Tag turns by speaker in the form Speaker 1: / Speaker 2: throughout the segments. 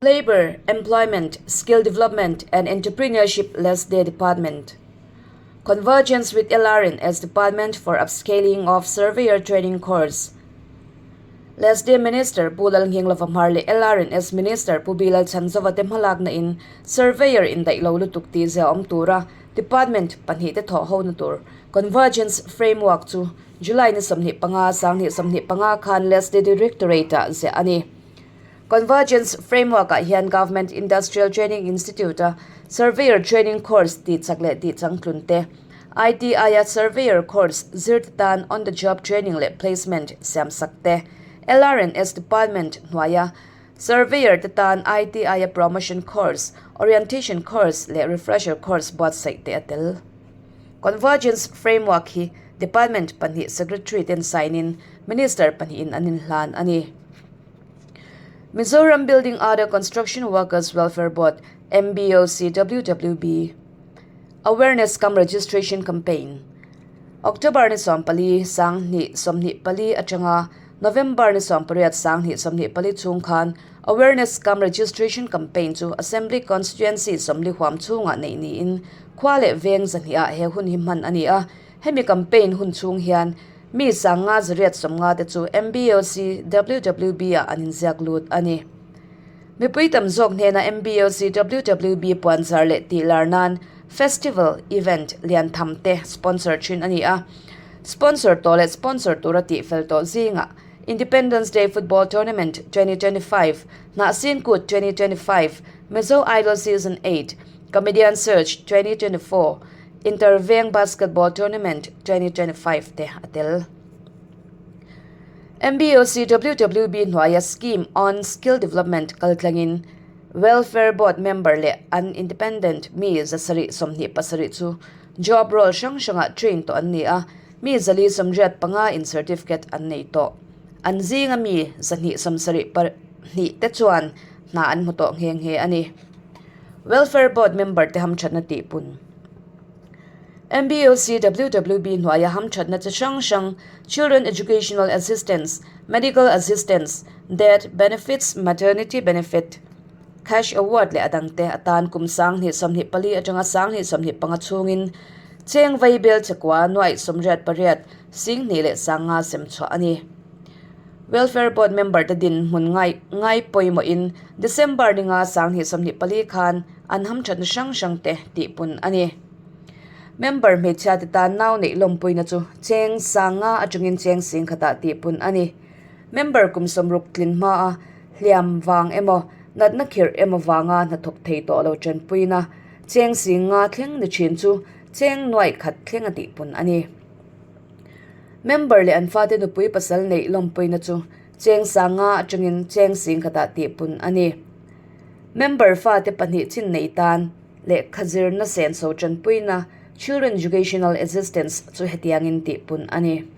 Speaker 1: Labour, Employment, Skill Development and Entrepreneurship LESDE Department. Convergence with LRNS Department for upscaling of Surveyor Training Course. LESDE Minister Pu Lalnghinglova Hmar leh LRNS Minister Pu B Lalchhanzova te hmalakna in Surveyor indaih lo lutuk tih zia awm tura Department pahnihte thawh hona tur Convergence Framework chu July ni 25 2025 khan LESDE Directorate-ah ziah a ni. Convergence Framework-ah hian Government Industrial Training Institute-a Surveyor Training Course tih chak leh tih changtlun te, ITI-a Surveyor Course zirte tan on-the-job training leh placement siamsak te, LRNS Department hnuaia Surveyor te tan ITI-a Promotion Course, Orientation Course leh Refresher Course buatsaih te a tel. Convergence Framework hi Department pahnih Secretary ten sign-in Minister pahnihin an inhlan a ni. Mizoram Building Other Construction Workers Welfare Board, MBOCWWB, Awareness cum Registration Campaign, October ni 14, 2024 atanga November ni 18, 2024 chhung khan Awareness cum Registration Campaign chu Assembly Constituency 40 huam chhungah neih niin khua leh veng zahnih-ah he hun hi hman a ni a. Hemi campaign hun chhung hian mi 550 te chu MBOC WWB-ah an inziak lut a ni. Mipui tam zawk hnena MBOC WWB puanzar leh tih lar nan festival, event, lian tham te sponsor thin a ni a. Sponsor tawh leh sponsor tura tih fel tawh zingah Independence Day Football Tournament 2025, Hnahsin Kut 2025, Mizo Idol Season 8, Comedian Search 2024, Interveng Basketball Tournament 2025 te a tel. MBOC WWB hnuaia Scheme on Skill Development kaltlangin Welfare Board member leh an independent mi 727 chu job role hrang hrangah train tawh an ni a, mi 485 in certificate an nei tawh. An zinga mi 272 te chuan hna an hmu tawh nghe nghe a ni. Welfare Board member te hamthatna tihpun. MBOC WWB hnuaia hamthatna chi hrang hrang Children Educational Assistance, Medical Assistance, Death Benefits, Maternity Benefit, Cash Award leh a dangte atan kum 2024 atanga 2025 chhungin cheng vai bel chekua nuaih 88 sing hnih leh 5 sem chhuah a ni. Welfare Board member te dinhmun ngai ngai pawimawhin December ni nga 2024 khan an hamthatna hrang hrang te tihpun a ni. Member hmeichhia te tan nau neih lawmpuina chu cheng 5 atangin cheng 10,000 tihpun a ni. Member kum 60 tlin hma a hliam vang emaw natna khirh emaw vanga hnathawk thei tawh lo tanpuina cheng 5 thleng ni thin chu cheng nuaih khat thleng a tihpun a ni. Member leh an fate nupui pasal neih lawmpuina chu cheng 5 atangin cheng 10,000 tihpun a ni. Member fate pahnih chin nei tan lehkha zirna senso tanpuina Children Educational Assistance chu hetiangin tihpun a ni.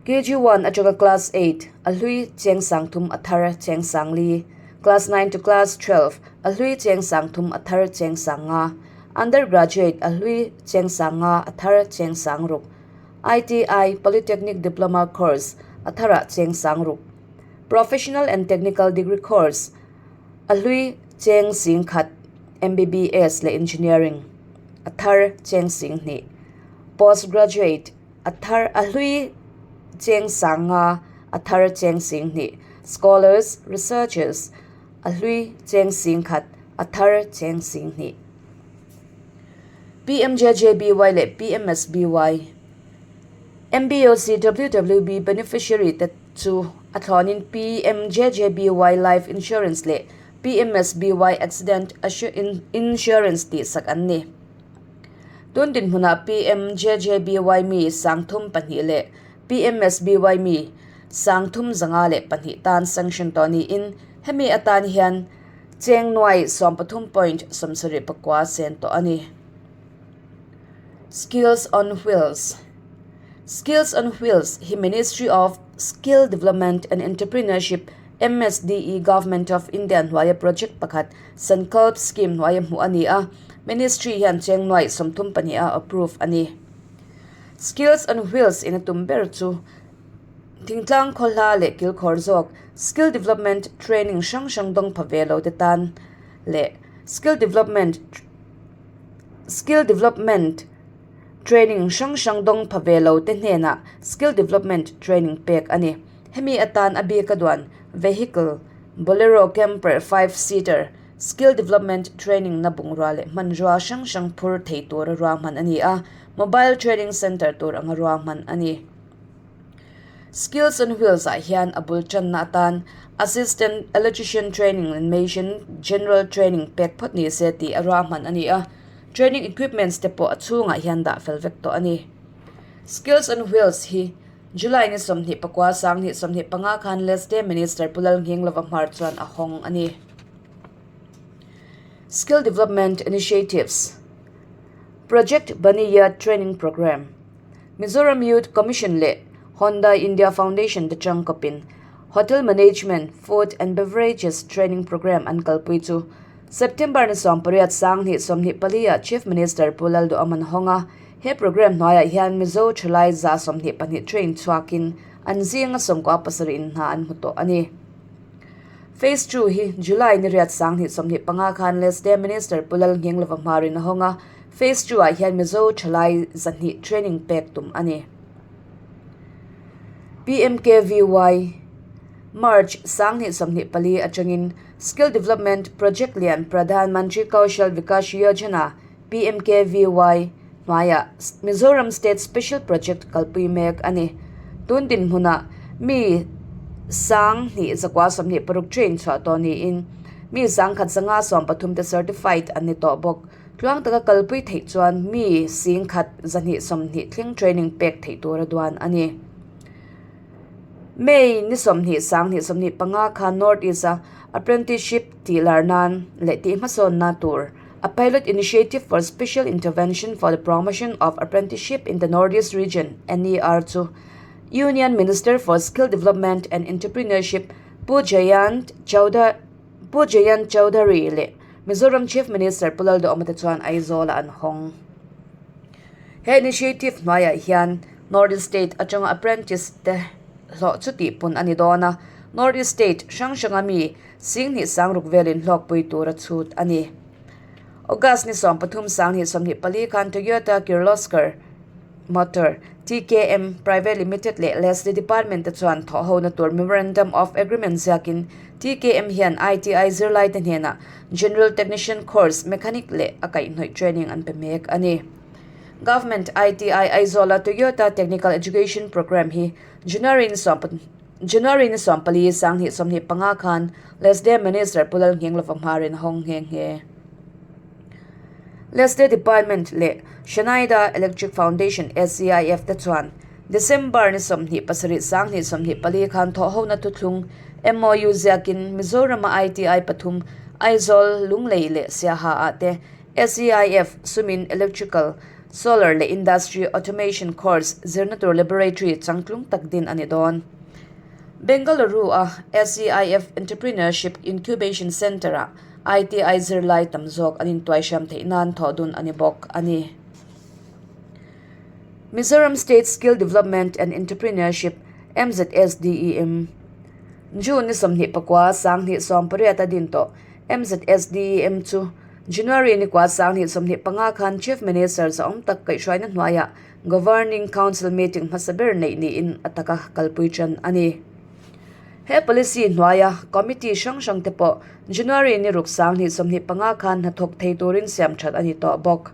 Speaker 1: KG1 atanga Class 8 a hlui cheng 30 a thar cheng 4, Class 9 to Class 12 a hlui cheng 30 a thar cheng 5, Undergraduate a hlui cheng 5 a thar cheng 6, ITI Polytechnic Diploma Course a tharah cheng 6, Professional and Technical Degree Course a hlui cheng 10,000 MBBS leh Engineering a thar cheng 2, Postgraduate a thar a hlui cheng 5 a thar cheng 2, Scholars, Researchers a hlui cheng 10,000 a thar cheng 2. PMJJBY leh PMSBY MBOC WWB beneficiary te chu a thlawnin PMJJBY Life Insurance leh PMSBY Accident Insurance tih sak an ni. Tun dinhmunah PMJJBY mi 32 leh PMSBY mi 352 tan sanction tawh niin hemi atan hian cheng nuai 13.74 sen tawh a ni. Skills on Wheels Skills on Wheels hi Ministry of Skill Development and Entrepreneurship MSDE Government of India hnuaia project pakhat Sankalp Scheme hnuaia hmuh a ni a, Ministry hian cheng nuaih 32 a approve a ni. Skills on Wheels in a tum ber chu. Thingtlang khawhla leh kilkhawr zawk skill development training hrang hrang dawng pha ve lo te tan leh skill development skill development training hrang hrang dawng pha ve lo te hnenah skill development training pek a ni. Hemi atan a bik a duan vehicle Bolero Camper 5 seater skill development training na bungrua leh hmanrua hrang hrang phur thei tura ruahman a ni a, mobile training centre tur anga ruahman a ni. Skills on Wheels ah hian a bul tanna atan Assistant Electrician Training and Mason General Training pek phawt ni se tih a ruahman a ni a, training equipments te pawh a chhungah hian dah fel vek tawh a ni. Skills on Wheels hi July ni 24 2025 khan Lesde Minister Pu Lalnghinglova hmar chuan a hawng a ni. Skill Development Initiatives Project Baniyad Training Programme Mizoram Youth Commission leh Honda India Foundation te tangkawpin Hotel Management, Food and Beverages Training Programme an kalpui chu September ni 18 2024 ah Chief Minister Pu Lalduhawm an hawng a. He programme hnuaiah hian Mizo thalai 122 train chhuakin an zinga 17 in hna an hmu tawh a ni. Phase 2 hi July ni riat 2025 khan Lesde Minister Pu Lalnghinglova hmarin a hawng a, Phase 2 ah hian Mizo thalai 200 training pek tum a ni. PMKVY March 2024 atangin Skill Development Project lian Pradhan Mantri Kaushal Vikas Yojana PMKVY hnuaiah Mizoram State Special Project kalpui mek a ni. Tun dinhmunah mi 2126 train chhuah tawh niin mi 1113 te certified an ni tawh bawk. Tluang taka kalpui theih chuan mi 1,120 thleng training pek theih tura duan a ni. May ni 20 2025 khan North East a apprenticeship tih lar nan leh tih hmasawnna tur a pilot initiative for special intervention for the promotion of apprenticeship in the North East region NER chu Union Minister for Skill Development and Entrepreneurship Pu Jayant Chaudhary Pu Jayant Chaudhary leh Mizoram Chief Minister Pu Lalduhawma te chuan Aizawl ah an hawng. He initiative hnuaiah hian North East State atanga apprentice te hlawh chu tih pun a ni dawn a, North East State hrang hranga mi 2 sang ruk velin hlawkpui tura chhut a ni. August ni 13 2024 khan Toyota Kirloskar Motor, TKM, Private Limited leh Leslie Department te chuan thawhhona tur Memorandum of Agreement ziakin TKM hian ITI zirlai te hnenah General Technician Course, Mechanic leh a kaihhnawih training an pe mek a ni. Government ITI Aizawl-a Toyota Technical Education Programme hi January ni January ni 14 2025 khan Leslie Minister Pu Lalnghinglova hmarin a hawng nghe nghe. Leslie Department leh Schneider Electric Foundation SEIF te chuan December ni 27 2024 khan thawhhona thuthlung MOU ziakin Mizoram-a ITI pathum Aizawl, Lunglei leh Siaha ah te SEIF sumin Electrical, Solar leh Industry Automation Course zirna tur laboratory changtlung tak din a ni dawn. Bengaluru-a SEIF Entrepreneurship Incubation Centre-ah ITI zirlai tam zawk an intuaihriam theih nan thawh dun a ni bawk a ni. Mizoram State Skill Development and Entrepreneurship, MZSDEM, June ni 24 2018 a din tawh MZSDEM chu January ni kua 2025 khan Chief Minister zahawm tak kaihhruaina hnuaiah Governing Council meeting hmasa ber neih niin a taka kalpui tan a ni. He policy hnuaia committee hrang hrang te pawh January ni ruk 2025 khan hnathawk thei turin siam that a ni tawh bawk.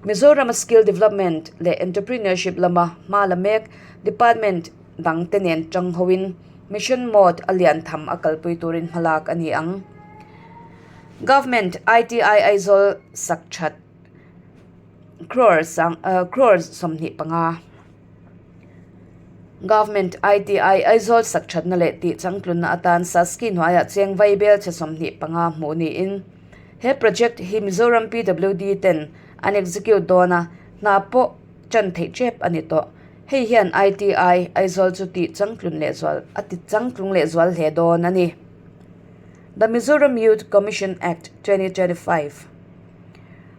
Speaker 1: Mizoram Skill Development leh Entrepreneurship lama hma la mek department dang te nen tang hoin mission mode a lian tham a kalpui turin hmalak a ni ang. Government ITI Aizawl sak that crore sang crore 25 Government ITI Aizawl sak thatna leh tih changtlunna atan Saski hnuaiah cheng vai bel che 25 hmuh niin he project hi Mizoram PWD ten an execute dawn a, hna pawh chan theih tep a ni tawh. Hei hian ITI Aizawl chu tih changtlun leh zual a ti changtlung leh zual hle dawn a ni. The Mizoram Youth Commission Act 2025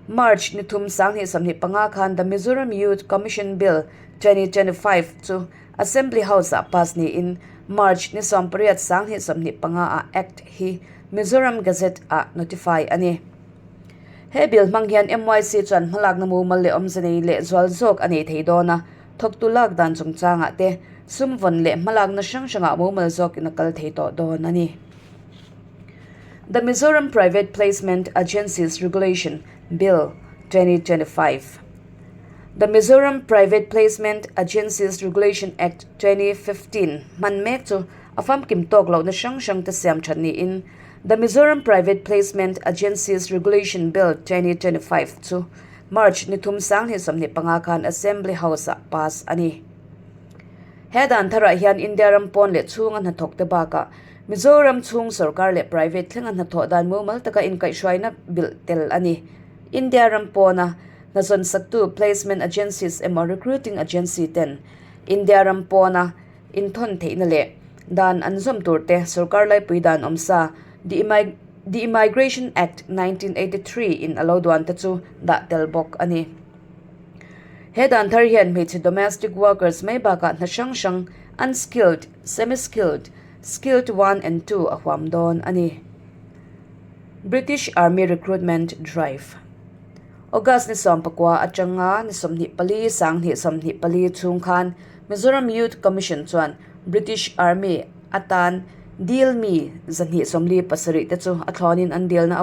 Speaker 1: March ni thum 2025 khan The Mizoram Youth Commission Bill 2025 chu Assembly House-ah pass niin March ni 18 2025 ah Act hi Mizoram Gazette-ah notify a ni. He bill hmang hian MYC chuan hmalakna mumal leh awmze nei leh zual zawk a nei thei dawn a, thawktu lak dan chungchangah te sum vawn leh hmalakna hrang hrangah mumal zawkin a kal thei tawh dawn a ni. The Mizoram Private Placement Agencies Regulation Bill 2025 The Mizoram Private Placement Agencies Regulation Act 2015 hman mek chu a famkim tawk lohna hrang hrang te siam that niin The Mizoram Private Placement Agencies Regulation Bill 2025 chu March ni thum 2025 khan Assembly House-ah pass a ni. He dan tharah hian India ram pawn leh chhunga hnathawk te bakah Mizoram chhung sorkar leh private thlenga hnathawh dan mumal taka inkaihhruaina bilh tel a ni. India ram pawna hnazawn saktu placement agencies emaw recruiting agency ten India ram pawna inthawn theihna leh dan an zawm tur te sorkar laipui dan awmsa The The Immigration Act 1983 in a lo duan te chu dah tel bawk a ni. He dan thar hian hmeichhe domestic workers mai bakah hna hrang hrang unskilled, semi-skilled, skilled one and two a huam dawn a ni. British Army Recruitment Drive August ni 14 atanga ni 24 2024 chhung khan Mizoram Youth Commission chuan British Army atan dil mi 247 te chu a thlawnin an dilna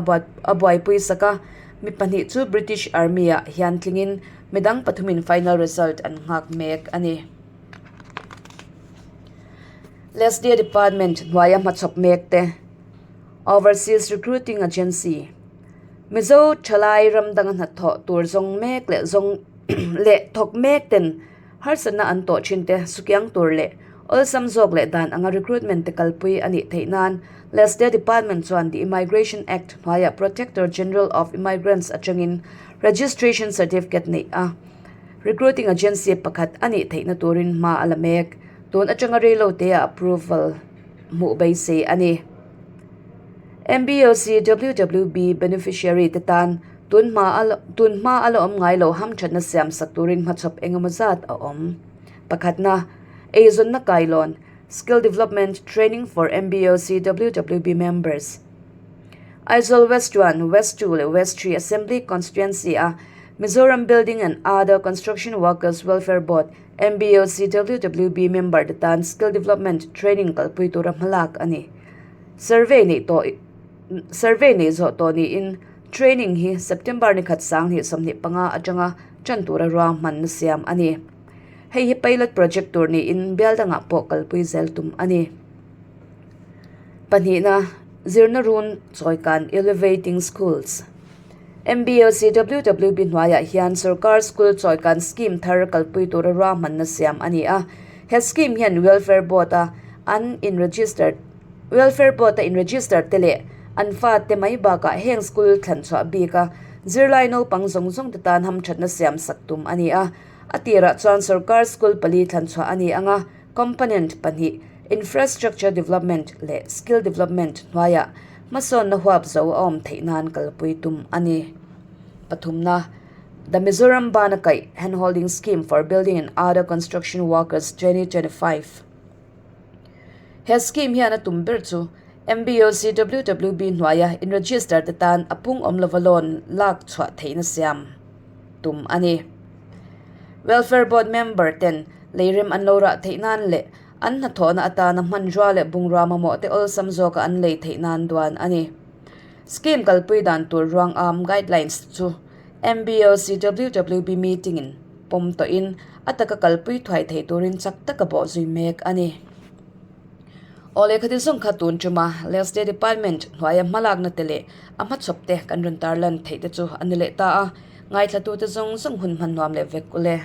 Speaker 1: a buaipui sak a, mi pahnih chu British Army ah hian tlingin midang pathumin final result an nghak mek a ni. Leslie Department hnuaia hmachhawp mek te Overseas Recruiting Agency Mizo thalai ram danga hnathawh tur zawng mek leh zawng leh thawk mek ten harsatna an tawh thin te sukiang tur leh awlsam zawk leh dan anga recruitment te kalpui a nih theih nan Leslie Department chuan The Immigration Act hnuaiah Protector General of Immigrants atangin Registration Certificate neih a Recruiting agency pakhat a nih theihna turin hma a la mek. Tun atanga reilo teah approval hmuh beisei a ni. MBOC WWB beneficiary te tan tun hma a tun hma a la awm ngai lo hamthatna siam sak turin hmachhawp engemaw zat a awm. Pakhatna, eizawnna kailawn, Skill Development Training for MBOC WWB Members. Aizawl West 1, West 2 leh West 3 Assembly Constituency a Mizoram Building and Other Construction Workers Welfare Board, MBOCWWB, member te tan Skill Development Training kalpui tura hmalak a ni. Survey neih tawh Survey neih zawh tawh niin training hi September ni khat 2025 atanga tan tura ruahmanna siam a ni. Hei hi pilot project tur niin bial dangah pawh kalpui zel tum a ni. Pahnihna, zirna run chawikan Elevating Schools. MBOCWWB hnuaiah hian sorkar school chawikan scheme thar kalpui tura ruahmanna siam a ni a. He scheme hian Welfare Board-a an in-register Welfare Board-a in-register te leh an fate mai bakah heng school thlan chhuah bika zirlai naupang zawng zawng te tan hamthatna siam sak tum a ni a. A tirah chuan sorkar school pali thlan chhuah a ni ang a, component pahnih, Infrastructure Development leh Skill Development hnuaiah hmasawnna huap zo a awm theih nan kalpui tum a ni. Pathumna, The Mizoram Bana Kaih Handholding Scheme for Building and Other Construction Workers 2025. He scheme hian a tum ber chu MBOCWWB hnuaia in-register te tan a pung awm lova loan lak chhuah theihna siam tum a ni. Welfare Board member ten leirem an lo rah theih nan leh an hnathawhna atana hmanrua leh bungrua mamawh te awlsam zawka an lei theih nan duan a ni. Scheme kalpui dan tur ruang am guidelines chu MBOCWWB meeting in pawm tawhin a taka kalpui thuai thei turin chak taka bawh zui mek a ni. Aw lehkha ti zawng kha tun tuma Leslie Department hnuaia hmalakna te leh a hmachhawp te kan rawn tarlan theih te chu a ni leh ta a, ngaithlatute zawng zawng hun hman nuam leh vek ule.